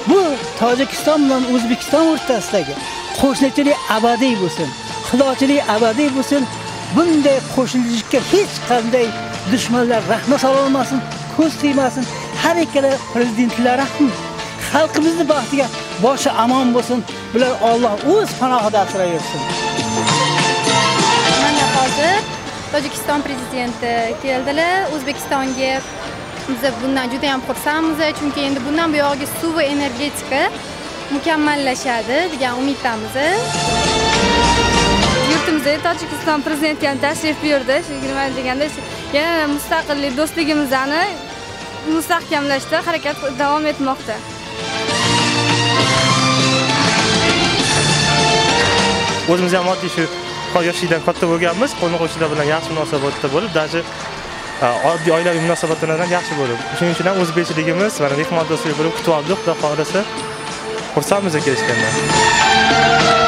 Bu Tojikiston bilan O'zbekiston o'rtasidagi qo'shnichilik abadiy bo'lsin, xudochilik abadiy bo'lsin. Bunday qo'shnichilikka hech qanday dushmanlar rahma sololmasin, ko'z tegmasin. Har ikkala prezidentlari ham xalqimizni baxtiga boshi omon bo'lsin. Bular Alloh o'z panohida asrayversin. Mana hozir Tojikiston prezidenti keldilar O'zbekistonga. Biz bundan juda ham xursandmiz, chunki endi bundan buyog'iga suv va energetika mukammallashadi degan umiddamiz. Yurtimizga Tojikiston prezidenti ham tashrif buyurdi. Shu nima deganda, yana mustaqillik do'stligimizni mustahkamlashda harakat davom etmoqda. O'zimiz ham oddiy shu yoshlikdan katta bo'lganmiz, qo'ni-qo'shnilar bilan yaxshi munosabatda bo'lib, даже oddiy oilaviy munosabatlardan yaxshi bo'lib. Shuning uchun ham o'zbekchiligimiz mana mehmondo'stlik bo'lib kutib oldik, Xudo xohlasa. Xursandmiz kelishgandan.